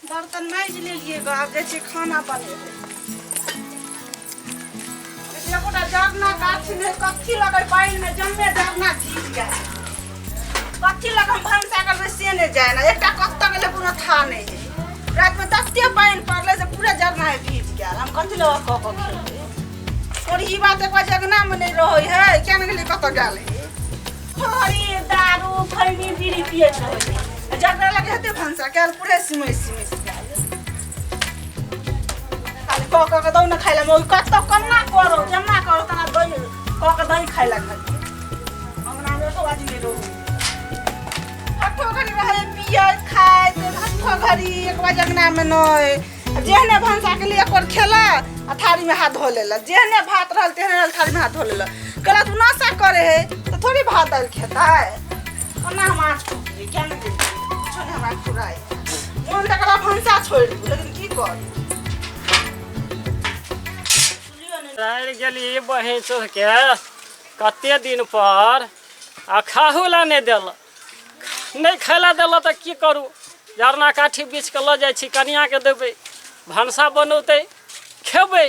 बर्तन माजि लेलियै गऽ, आब जाइ छियै खाना बनेबै। एकोटा जरना गाछ नहि, कथी लगै पानिमे जम्मे जरना भीज गेल। कथी लग हम भनसा करबै से नहि जाय ने, एकटा कतऽ गेलै कोनो था नहि है। रातिमे तते पानि पड़लै से पूरा जरना भीज गेल। हम कथी लग कऽ कऽ खेबै? और ई बात एक बार जगनामे नहि रहै है, किया नहि गेलै, कतऽ गेल है? हरी दारू खैनी बीड़ी पियैत रहै है, जकरा लगे हेतै भनसा कयल पूरे सिमैस सिमैस गेल। खाली कऽ कऽ के दौ ने खाइ लए, मौगी कतऽ कन्ना करो जन्ना करो तना दही कऽ के दही खाइ लए। खाली अंगनामे एको बाजी नहि रहू, हठो घड़ी रहै पियैत खाइत, हठो घड़ी एक बाजी अंगनामे नहि। जेहने भनसा के लिए एक खेला आ थारी में हाथ धो लेलक, जेहने भात रहल तेहने रहल, थारी में हाथ धो लेलक। कहलक तू नशा करे है तो थोड़ी भात दालि खेतै। ओना हम आँच फूकलियै, क्या नहि गेलियै, कुछो नहि हमरा फुराइ मोन तऽ कहलक भनसा छोड़ि दू, लेकिन की करू? रहि गेली बहिन चोरके कते दिन पर आ खाहू ला नहि देलक, नहि खाय लए देलक तऽ की करू? जरना काठी बीछ कऽ लऽ जाइ छी, कनियाके देबै, भनसा बनौतै, खेबै।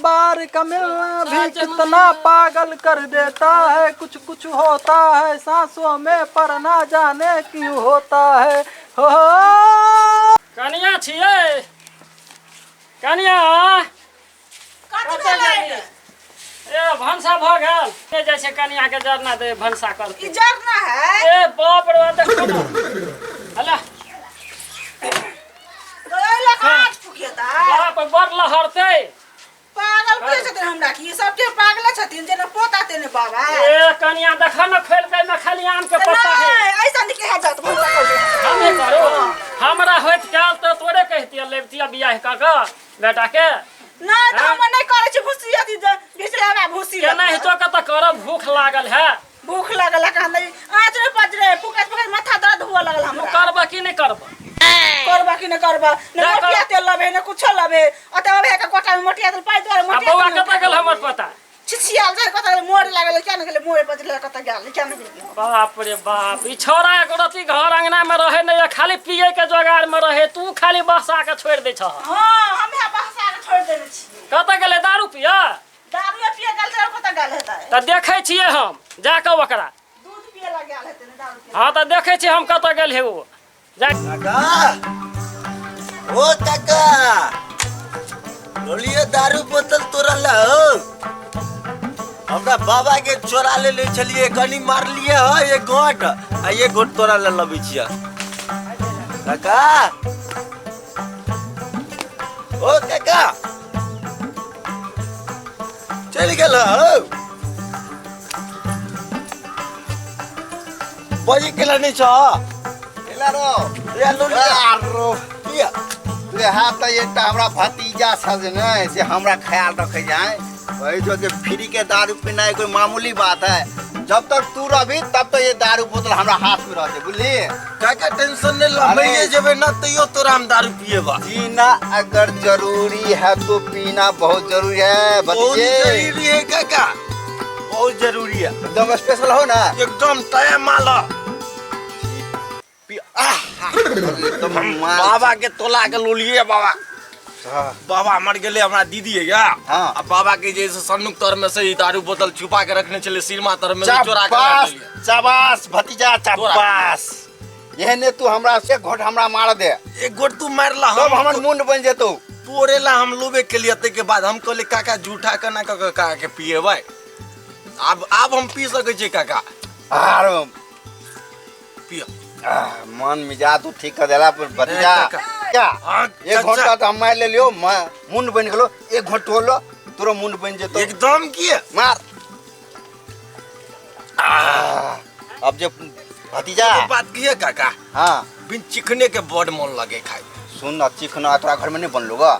बार का मिलना भी कितना पागल कर देता है, कुछ कुछ होता है सांसों में पर ना जाने क्यों होता है हो। कनिया छियै, कनिया। कथी कतऽ भेलै? गेली? ए भनसा भऽ गेल? के जाइ छै कनिया के जरना दे, भनसा करतै। ई जरना है? ए बाप रे, देखो ने हला। तो एहि लऽ कऽ आँच फुकेतै? बाप बड़ लहरतै। पागल बुझै छथिन हमरा की? सबके पागले छथिन, जेना पोता तेने बाबा। ए कनिया, देख न खोलि के, एहिमे खाली आम के पत्ता है। नहि, ऐसा निके है जात भनसा कर दे। हमे करू? हमरा होइत काल तऽ तोरे कहितियै, लेबतियै बियाह कऽ कऽ बेटा के। नहि तऽ हम नहि करै छी भूसी, अथी घिचलाबा भूसी। केनाहितो के तऽ करब, भूख लागल है। भूख लागल है कहाँ? आँच नहि पजरे, फुकैत फुकैत माथा दर्द हुअ लगल तू हमरा। करबह कि नहि करबह? करबा कि नहि करबा? ने जा कर। मोटिया तेल लबे, ने कुछो लबे। ओते अबे के कोटा में मोटिया तेल पाइ दुआरे आ मोटिया बौआ तेल। कतऽ गेल हमर पता? छिछियाल जाय कतऽ गेल, मोड़ लागल, क्या नहि गेलै, मोड़ पजले कतऽ गेल, क्या नहि गेल। बाप रे बाप, ई छौड़ा एको रत्ती घर अंगना में रहे नहीं है, खाली पिए के जोगाड़ में रहे। तू खाली बसा के छोड़ दे छह। हाँ, हम बहसा के छोड़ देने छियै। कतऽ गेलै? दारू पिया। दारूए पिए गेल तऽ कतऽ गेल हेतै? तऽ देखै छियै हम जाकऽ ओकरा। दूध पिए ला गेल हेतै ने दारू पिए। हाँ, तऽ देखै छियै हम कतऽ गेल हे ओ जा। काका, ओ काका, बोलिए दारू बोतल तोरा ला हो। हमरा बाबा के चोरा ले ले छलिए, कनी मारलिए ह एक घोट आ एक घोट तोरा ले लबै छियै। काका, ओ काका, चलि गेल हौ। बजी केला नहि छ? केला रो। या लो। आरो। किया? तुरे हाथ तऽ एकटा हमरा भतीजा छ जे नहि से हमरा ख्याल रखे जाए। वही जो कि फ्री के दारू पीना कोई मामूली बात है। जब तक तू रहबी तब तक ये दारू बोतल हमरा हाथ में रहते, बुझली? काका, टेंशन नहीं लो। अरे। मरिए जेबे ना तैयो तोरा हम दारू पिएबा। जीना अगर जरूरी है तो पीना बहुत जरूरी है। बहुत भतीजे। जरूरी है काका, बहुत जरूरी है। एकदम स्पेशल हो ना? एकदम तय माला। एकदम माल। बाबा के तोला के लोलिए बाबा। बाबा मर गेले, हमरा दीदी है या। हाँ। आ बाबा के जे से सन्नुक तर में से ई दारू बोतल छुपा के रखने छले, सिरमा तर में से चोरा के शाबाश। रख लेलिए। शाबाश भतीजा, शाबाश। एहने तू हमरा से घोट हमरा मार दे। एक गोट तू मारला तब हम हमर मुंड बन जेतौ। तोरे ला हम लोबे के लिए। के बाद हम कहले काका, झूठा केना कऽ कऽ काका के पिएबै? आब हम पी सकै छियै काका? आर पिय। मन मिजाज तू ठीक कर देला पर भतीजा। ए, काका। क्या? हाँ, एक चाचा। घंटा तो हम मार लेलियो, मुंड बन गेलो। एक घंटा होलो, तोरो मुंड बन जेतो। एकदम किए। मार। अब जे भतीजा। एगो बात किए काका? हाँ। बिन चिकने के बड़ मन लगे खाय। सुन ना, चिकना तोरा घर में नहीं बनलो गा?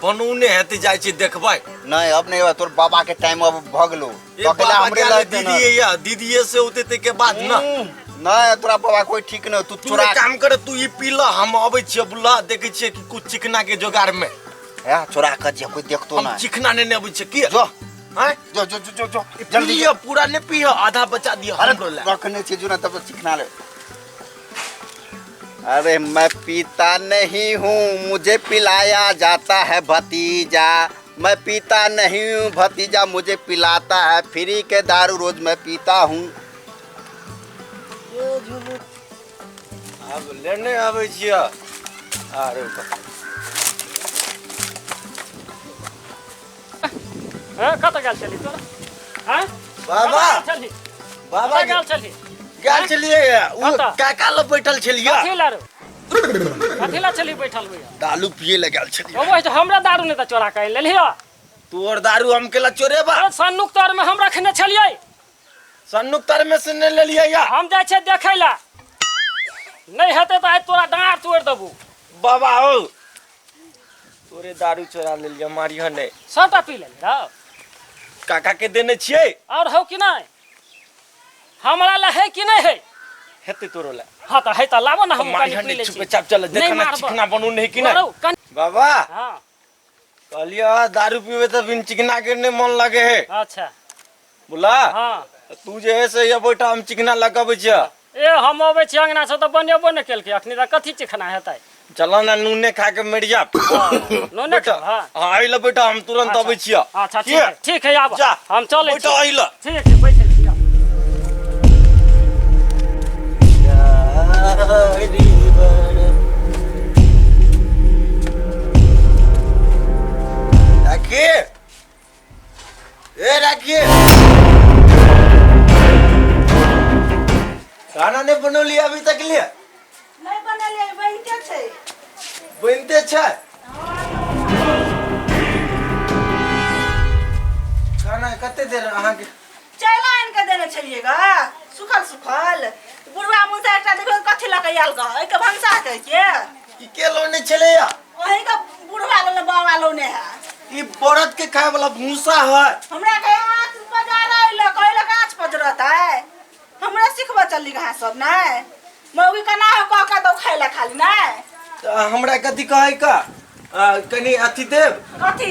बनौने हेतै, जाइ छी देखबै। नहीं, अब नहीं, तोर बाबा के टाइम अब भ गेलो। ए, तो अकेला बाबा हमरे के लग दीदी या दीदी से उते ते के बाद ना। नहीं, तोरा बाबा कोई ठीक नहीं, तू तू चोरा। एक काम कर, तू ई पी ल, हम अबै छियै बुला, देखै छियै कि कुछ चिकना के जोगाड़ में। है चोरा कर जे कोई देखतो हम ना। चिकना ने अबै छियै की। जो। हैं? जो जो जो जो जो। जल्दी जल्दी। लिअ, पूरा ने पीह, आधा बचा दिअ अरे हमरो लए। रखने छी जो ना, तब तो चिकना ले। अरे मैं पीता नहीं हूँ, मुझे पिलाया जाता है भतीजा। मैं पीता नहीं हूँ, भतीजा मुझे पिलाता है। फ्री के दारू रोज मैं पीता हूँ। आब लेने आबै छियै। आरे बा। ए, कतऽ गेल छली तोरा? आँय? बाबा। कतऽ गेल छली? बाबा कतऽ गेल छली? गेल छलियै ओ कतऽ? काका लग बैठल छलियै। कथी ला रो? कथी ला छली बैठल भैया? दारू पिए लए गेल छलियै। ओ तऽ हमरा दारू नहि तऽ चोरा के आनि लेलियै। तोर दारू हम केला चोरेबा? अरे सन्नुक तर में हम रखने छलियै। सन्नुक तर में से नहि लेलियै या। हम जाइ छियै देखै ला, नहि हेतै तऽ आइ तोरा डाँड़ तोड़ि देबू। बाबा हो, तोरे दारू चोरा लेलियै, मारिह नहि। सबटा पी लेली रौ? काका के देने छियै। और हौ कि नहि? हमरा ला है कि नहि है? हेतै तोरो ला। हाँ तऽ है तऽ लाबो ने, हम कनि मारिह पी नहि। लै छी। चुपचाप चल, नहि देखना मारबो। चिकना बनू नहीं कि नहि। रौ, कनि बाबा। हाँ। कहलियै दारू पीबे तऽ बिन चिकना के नहि मन लगे है। अच्छा। बोला। हाँ। तू जे है से ये बैठा, हम चिकना लगाबै छियै। ए, हम अबै छी अंगना से तऽ बनेबो नहि केलकै अखनी, तऽ कथी चिकना हेतै? चल ना, नूने खा के मरि जा। नूने बैठा। खा, हाँ। हाँ, अइ ला बैठा, हम तुरंत अच्छा। अबै छियै। अच्छा। की? ठीक है, ठीक है, आब जा। हम चलै बैठा छी। अइ ला। ठीक है, बैठै छी आब। राखी, ए राखी, खाना नहीं बनौली अभी तक लिए? नहि बनेलियै, बनिते छै। बनते छै खाना? कते देर अहाँके? चैला आनि कऽ देने छलियै ग, सुखल सुखल। बुढ़वा मुसा एकटा देखियौ कथी लऽ कऽ आयल ग, एहिके भनसा के के ई के लौने छलैया? ओही के बुढ़वा लौने, बाबा लौने है। ई बरद के खाए वाला भूसा है। हमरा के आँच पजार अइलक, अइलक आँच पजरतै। हमरा सिखबऽ चलली अहाँ सब नहि मौगी केना हो कह कऽ दौ खाइ लए खाली नहि। तऽ हमरा कथी कहै का, कनि अथी देब। कथी?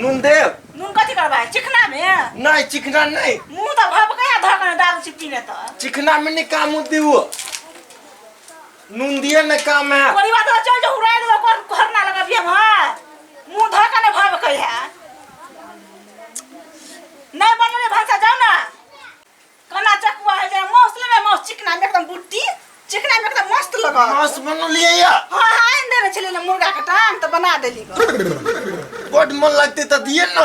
नून देब। नून कथी करबै, चिकना में? नहीं, चिकना नहीं। मुँह तऽ भभकै धऽ कऽ दारू छी पीने तऽ। चिकना में नहीं काम दियो, नून दिए न काम है। परिवार तो चल जो उड़ा देबो, कर घर ना लगबियै हम। मुँह धऽ कऽ नहि भभकै है। नहीं बनले भाषा, जाओ ना। कना चकुआ है जे माउस लेबै? माउस चिकना में एकदम बुट्टी, चिकना में एकदम मस्त लगत। मांस बनलिए या? हाँ हाँ, आनि देने छलियै ने मुर्गा के टांग, तऽ बना देली ग। बड मन लगते तऽ दिए न।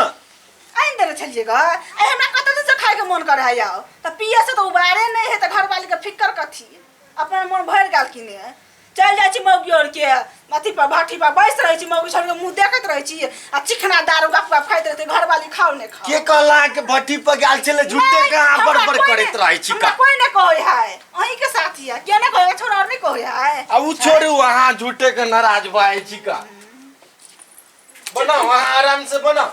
आनि देने छलियै ग। आइ हमरा कते दिन से खाइके मन करे है आउ, तऽ पिए से तऽ उबारे नहि है, तऽ घरवाली के फिक्र कथी? अपन मन भरि गेल कि ने? चलि जाइ छी मौगी आओर के अथी पर, भट्ठी पर बैस रहै छी, मौगी सबके मुँह देखैत रहै छी आ चिकना दारू गप गप खाइत रहै छी। घरवाली खाउ नहि खाउ। के कहला अहाँके भट्ठी पर गेल छलै? झूठे नहि, के अहाँ हमरा बड़बड़ कोइ करैत नहि- रहै छी। हमरा का कोइ नहि कहै है, अहीं के साथी है, के नहि कहै? छोड़ा आओर नहि कहै है। आ उ छोड़ू, अहाँ झूठे के नाराज भऽ जाइ छी। का बनाओ, अहाँ आराम से बनाओ।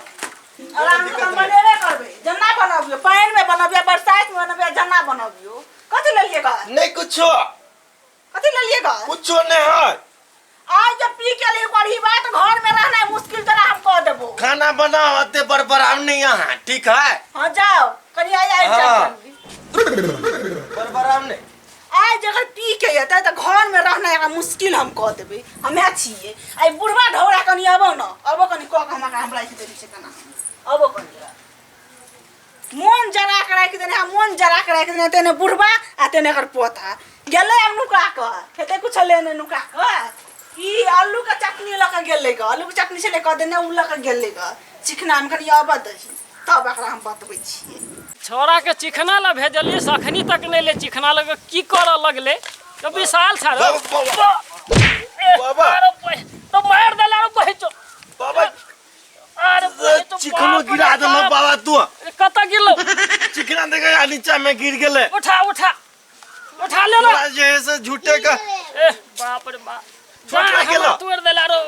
आराम से हम बनेबे करबै। जन्ना बनबियौ, पानि मे बनबियौ, बरसाइत मे बनबियौ, जन्ना बनबियौ। कथी लेलियै ग? नहीं कुछो। कथी लेलियै ग? कुछो नहीं है। आज जब पी के लिए पढ़ी बात, घर में रहना मुश्किल तोरा हम कह देबो। खाना बनाओ, अते बड़बड़ाम नहीं अहाँ, ठीक है? हाँ, जाओ कनी आई आई। हाँ। बड़बड़ाम नहीं। आइ जकर पी के एतै तऽ घर में रहना एकरा मुश्किल हम कह देबै। हमे छियै आइ बुढ़वा ढौरा। कनी अबो न, अबो कनी कह के हम एकरा हम राखि देने छै। केना अबो कनी, मोन जरा के राखि देने है, मोन जरा के राखि देने। तेने बुढ़वा आ तेने एकर पोता गेलै आब नुका कऽ, हेतै कुछ लेने नुका कऽ। ई आलू के चटनी लऽ कऽ गेलै ग, आलू के चटनी छलै कऽ देने, उ लऽ कऽ गेलै ग चिकना मे। कनी अबऽ दही, तब एकरा हम बतबै छियै। छोरा के चिकना ला भेजलियै से अखनी तक नहि ले। चिकना लग की करऽ लगलै तऽ विशाल छा रौ। बाबा। ए, बाबा। अरे तो मारि देला रो बहिचो। बाबा। अरे बहिचो, चिकनो बाप रे गिरा देलक। बाप। बाबा तू कतऽ गिरलौ? चिकना देखे नीचा में गिर गेलै। उठा उठा उठा ले ना। तोरा जे है से झूठे का ए बाप रे बाप, चोट लागि गेलौ? तोड़ि देला रो।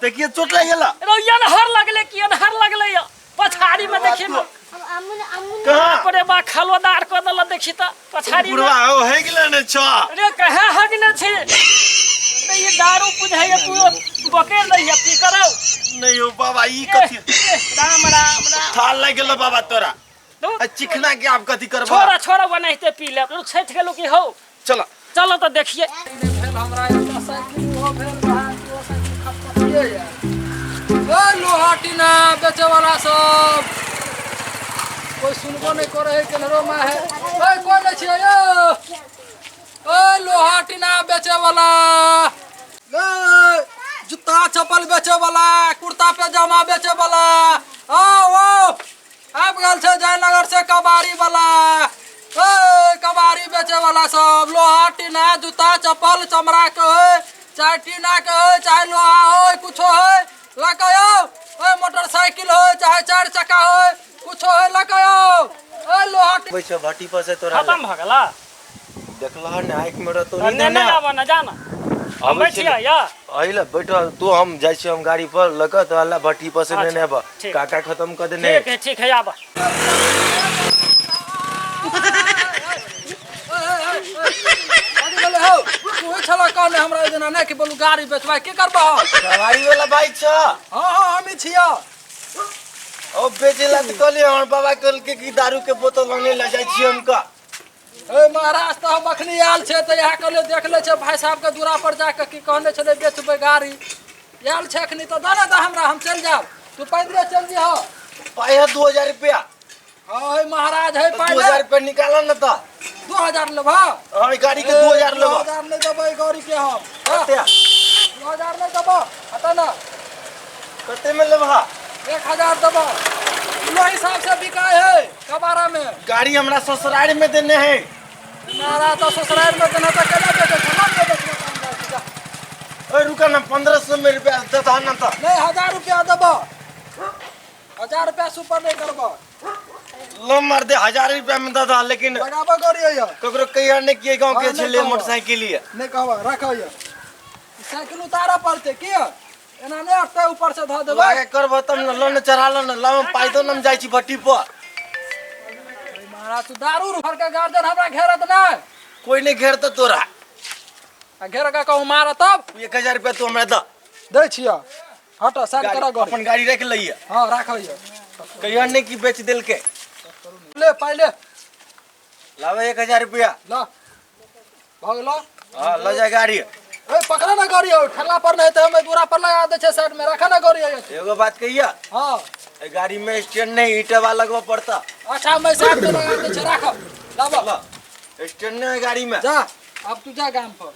देखिए, चोट लागि गेला। रो, अनहर लगले कि अनहर लगले या पछाड़ी में देखी न। कहाँ? बाप रे बा, खलोदार कऽ देला, देखी तऽ पछाड़ी में। बुढ़वा हो है गेलै ने छा। अरे कहाँ हगने छी तऽ ई दारू बुझाइए तू बकेर दैया पी करौ। नहीं हो बाबा, ई कथी? राम राम राम। थाल लागि गेलो बाबा तोरा। तू आ चिकना के आब कथी करबा? छोड़ा छोड़ा, बनाइते पी ले। छठि गेलो की हौ? चल। चलो तऽ देखिए। गेल हमरा एकटा साइकिल ओहो भेल रहै ओहो साइकिल खटपटिए यऽ। ए लोहा टीना बेचैवला सब कोइ सुनबो नहि करै है केन्हरो माय है। ए कोइ नहि छियै यौ? ए लोहा टीना बेचैवला, ए जूता चप्पल बेचैवला, कुर्ता पैजामा बेचैवला, आउ आउ आबि गेल छै जयनगर से कबाड़ी वाला। ए कबाड़ी बेचे वाला सब लोहा टीना जूता चप्पल चमड़ा के होय चाहे टीना के होय चाहे लोहा होय कुछो होय लऽ के आउ। ए मोटरसाइकिल होय चाहे चारि चक्का होय कुछो होय लऽ के आउ। ए लोहा बैठ भट्टी पर से तोरा खत्म भऽ गेला। देखलह ने आँखि में रहतो ने नहीं ने ने आबऽ ने जाना हम आबै बैठिए छियै या अहि ले बैठ तू, हम जाइ छियै हम गाड़ी पर लऽ कऽ तोरा ला भट्टी पर से नेने आबऽ। ठीक। काका खत्म कऽ देने। ठीक है ठीक है आबऽ। कथी भेलै हौ? तू छलऽ कहने हमरा ओहि दिना नहि कि बोलू गाड़ी बेचबै की करबह? सवारी वाला बाइक छ? हाँ हाँ हमही छियऽ। ओ बेचे ला तऽ कहलियै, हमर बाबा कहलकै कि दारू के बोतल आनै ला जाइ छियै हमका। ए महाराज तऽ हम अखनी आयल छै तऽ इएह कहलियै देख लै छै भाई साहब के दूरा पर जाके की कहने छलै बेचबै गाड़ी। आयल छै अखनी तऽ दऽ ने दऽ हमरा, हम चलि जायब, तू पैदले चलि जइह। पाइ है 2000 रुपया। हाँ हे महाराज है पाइ 2000 रुपया निकाल न तऽ। 2000 लेबह? हाँ गाड़ी के 2000 लेबह। 2000 नहि देबै गाड़ी के हम। कते? 2000 नहि देबह। हटा ना। कते में लेबह? 1000 देबह। किलो हिसाब से बिकाय है कबाड़ा में। गाड़ी हमरा ससुराल में देने है। महाराज तो ससुराल में देना तो केना बेचै छै? ना बेचै छै, हम जाइ छी, जा। ओए रुका ना, 1500 में रुपया देता ना तो। नहीं 1000 रुपया देबह। 1000 रुपया सुपर नहीं करबह। लो मार दे 1000 रुपया में दे दा, लेकिन लगाबऽ गाड़ी है। ककरो कहिया नहीं किए गांव के हाँ, नहीं छले कहबह। मोटरसाइकिल ये। नहीं कहबह, रखो ये। साइकिल उतारऽ पड़तै की एना नहि अटतै ऊपर से धऽ देबै। लागे करबह तब न, लो न चढ़ा लो न, लो पाइ दो न, हम जाइ छी भट्टी पर। महाराज तू दारू घर के गार्जियन हमरा घेरत नहि। कोई नहीं घेरत तोरा। आ घेर के कहूँ मारत तब? 1000 रुपया तू हमरा दऽ। दै छियऽ। हट साइड करा गाड़ी। अपन गाड़ी रख लइए। हाँ राखइए। कहिया नहीं कि बेच देलके। ले पाइ ले। लावे 1000 रुपया। ल भऽ गेलो। हाँ ल जा गाड़ी। ए पकड़ा ना गाड़ी हो, ठेला पर नहीं तो हम दूरा पर लगा दे छे साइड में, रखा ना गाड़ी है। एगो बात कहिया? हाँ। ए गाड़ी में स्टैंड नहीं, ईंटवा लगवा पड़ता। अच्छा मैं साइड में लगा दे छे, राख। लाबो। ल स्टैंड नहीं है गाड़ी में। जा अब तू जा गाम पर।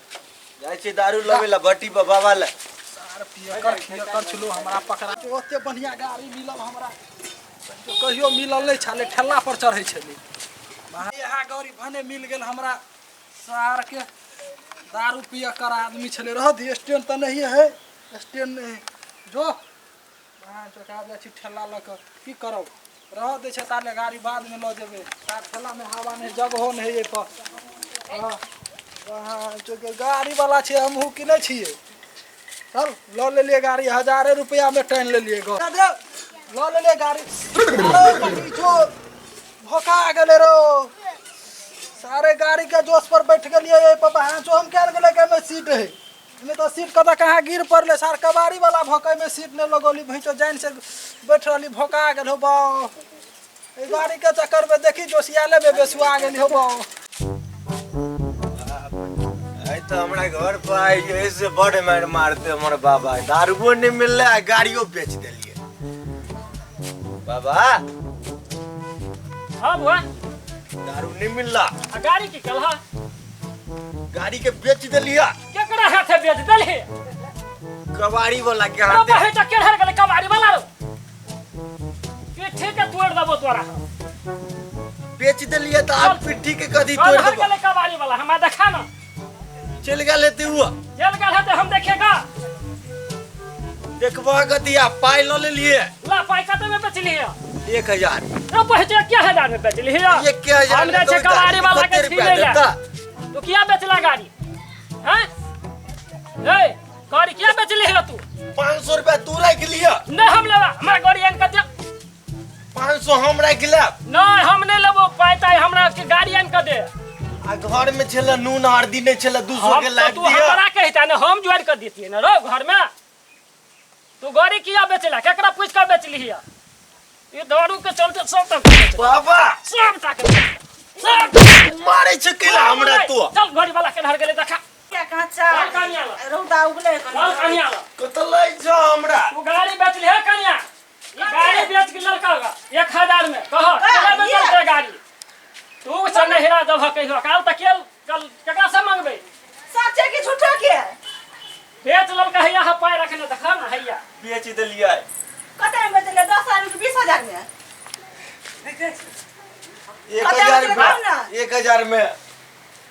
जाइ छी दारू लबे ला भट्टी पर बाबा ला। सार पियकर खियकर छलो हमरा पकड़ा। ओते बढ़िया गाड़ी मिलल हमरा कहियो मिलल नहीं छले, ठेला पर चढ़ै छलै। इएह गाड़ी भने मिल गेल हमरा। सार के दारू पियकर आदमी छलै। रह दी स्टैंड तऽ नहीं है, स्टैंड नहीं है। जो चौका जाइ छी ठेला लऽ कऽ की करब, रह दै छै ताले गाड़ी बाद में लऽ जेबै। तार ठेला में हवा नहीं, जगहो नहीं है पर। हाँ गाड़ी वाला छियै हमहूँ कि नहि छियै। चल लऽ लेलियै गाड़ी, 1000 रुपया में टानि लेलियै गऽ। लऽ लेलियै गाड़ी। भोका गेलै रो सारे गाड़ी के जोश पर बैठ गेलियै। एहि पर बहान चो हम कयल गेलै कि एहिमे सीट है, एहिमे तऽ सीट कतऽ कहाँ गिर पड़लै। सार कबाड़ी वाला भोकै में सीट नहि लगौली, भैंसो जानि से बैठ रहली, भोका गेल हो बाउ। एहि गाड़ी के चक्कर में देखी जोशियाले में बेसुआ गेली हो बाउ। आइ तऽ हमरा घर पर आइ जे से बड़ मारि मारते हमर बाबा। दारुओ नहीं मिललै आ गाड़ियो बेच देलियै। बाबा। हाँ बुआ। दारू नहीं मिलला। आ गाड़ी की कलहा? गाड़ी के बेच देलिया। केकरा हाथे बेच देलही? कबाड़ी वाला के हाथे। अरे तो केहर गेलै कबाड़ी वाला रो? पीठी के तोड़ देबो तोरा। बेच देलिया तऽ आब पिट्ठी के कदी तोड़ देबो। केहर गेलै कबाड़ी वाला हमरा देखा ना। चलि गेल हेतै उ। चलि गेल हेतै हम देखेगा। देखबह कथी आ पाइ लऽ लेलियै। ला पाइ कते में बेचलियै? 1000। रो पहुँचे क्या हजार में बेचलियै? 1000। हम जाइ छै कबाड़ी वाला के छीनै ले। तू किया बेचला गाड़ी? हैं? ए गाड़ी किया बेचली है तू? 500 रुपया तू राखि लिअ। नहीं हम लेबा, हमरा गाड़ी आनि कऽ दे। 500 हम राखि लेब। नहीं हम नहीं लेबो पाइ ताइ, हमरा के गाड़ी आनि कऽ दे। आ घर में छलै नून हरदी नहीं छलै, 200 के लाइब तू दिअ। हमरा कहिता ने हम जोड़ि कऽ दितियै ने रो घर में। तू गाड़ी किया बेचला? केकरा पूछि कऽ बेचली है? ये दारू के चलते सब तक बाबा सब तक सब मारे छै केला हमरा तू। चल गाड़ी वाला के घर गेलै देखा। क्या काचा चल कनिया लग। रौदा उगले चल कनिया लग। कतऽ लै छौ हमरा तू गाड़ी बेच ले कनिया ई गाड़ी बेच के लड़का होगा 1000 में कह केना बेचल गाड़ी तू से नहिरा जब कहियो काल तक केल कल केकरा से मंगबे सच्चे की झूठो के बेच ललका हैया हा पाय रखने देखा ना हैया बेच देलियै कते में बेचले 10,000 के 20,000 में एक कते हजार बेचले कहू ना। में 1000 में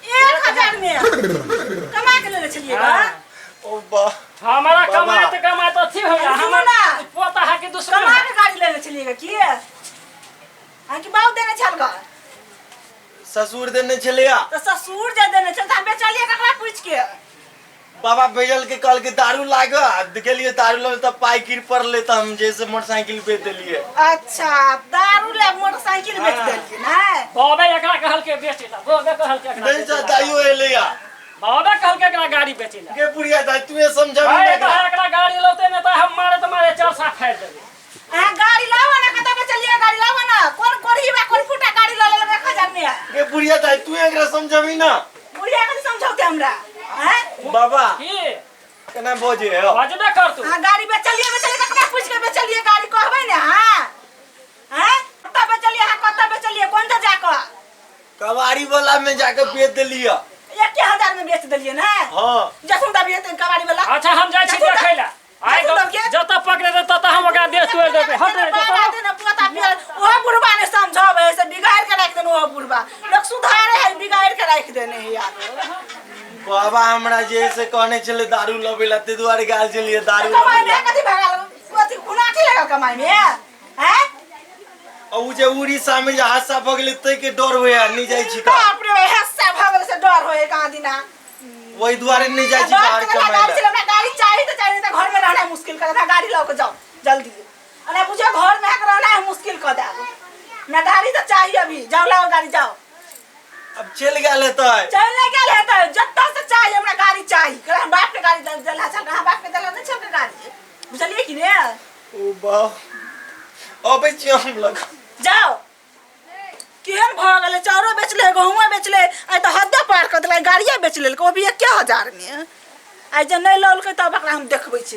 1000 में कमा के लेने छलिए बा हाँ। ओ बा हमारा बाबा। कमाए तो कमाए तो अच्छी हो गया सुनो हमारा ना। पोता है कि दुश्मन कमा है। के गाड़ी लेने छलिए की हाँ कि बाबू देने छल गा ससुर देने छलैया तो ससुर जे देने छल त हम बेचलिए ककरा पूछ के बाबा भेजल के कहल के दारू लाग गेलिए दारू लगे तब पाई गिर पड़ले तऽ हम जैसे मोटरसाइकिल बेच देलिए अच्छा दारू ले मोटरसाइकिल बेच देलिए ना बाबे एकरा कहल के बेचे ला बाबे कहल के एकरा नहीं बेचे चा ला। दाइयो एलैया बाबे कहल के एकरा गाड़ी बेचे ला के बुढ़िया दाई तू समझाबी भाई ना तो एकरा गाड़ी लौते ने तो हम मारे तो मारे चल सा फाड़ देबे अहाँ गाड़ी लाओ ना कतऽ बेचलिए गाड़ी लाओ ना कोन कोढ़ी बा कोन फूटा गाड़ी लऽ लेलक 1000 में के बुढ़िया दाई तू एकरा समझाबी ना बुढ़िया कथी समझौते हमरा हैं बाबा की केना बजे हो बजबे कर तू अहाँ गाड़ी बेचलिए बेचलिए ककरा पूछि के बेचलिए गाड़ी कहबै ने अहाँ हैं कतऽ बेचलिए अहाँ कतऽ बेचलिए कोन जगह जाकऽ कबाड़ी वाला में जाके बेच देलिए 1000 में बेच देलिए ने हाँ जखन दबिए तऽ कबाड़ी वाला अच्छा हम जाइ छी देखै ला आइ जखन दबिए जतऽ पकड़े देतऽ ततऽ हम ओकरा देह तोड़ि देबै हट रे जतऽ पोता पिया ओहो बुढ़बा ने समझाबै से बिगाड़ के राखि देने ओहो बुढ़बा लोग सुधारे है बिगाड़ के राखि देने है यार बाबा हमरा जे से कहने छले दारू लबै ला ताहि दुआरे गेल छलियै दारू कमाई लबै ला। में कथी भगा कथी खुनाठी लगल कमाई में हैं आ उ जे उड़ीसा में जे हादसा भऽ गेलै ताहि के डर होइया नहि जाइ छी तऽ बाप रे हस्सा भऽ गेल से डर होए कहाँ दिना ओहि दुआरे नहि जाइ छी बाहर कमाइ गाड़ी ला हमरा गाड़ी चाही तऽ चाही तऽ घर में रहना मुश्किल कर दे गाड़ी लऽ के जाओ जल्दी अरे बुझो घर में रहना है मुश्किल कर दे ना गाड़ी तो चाहिए अभी जाओ लाओ गाड़ी जाओ अब चलि गेल हेतै चल नहीं गेल है तो जत्ता से चाहिए हमरा गाड़ी चाहिए कर हम बाप के गाड़ी दल दला चल हम बाप के दला नहीं चल के गाड़ी बुझलिए कि ने ओ बा अबै छी हम लग जाओ केहन भऽ गेलै चाउरो बेचले गहुँमो बेचले आइ तऽ हदे पार कऽ देलकै गाड़िए बेच लेलकै ओ भी 1000 में आइ जे नहि लौलकै तब ओकरा हम देखबै छी।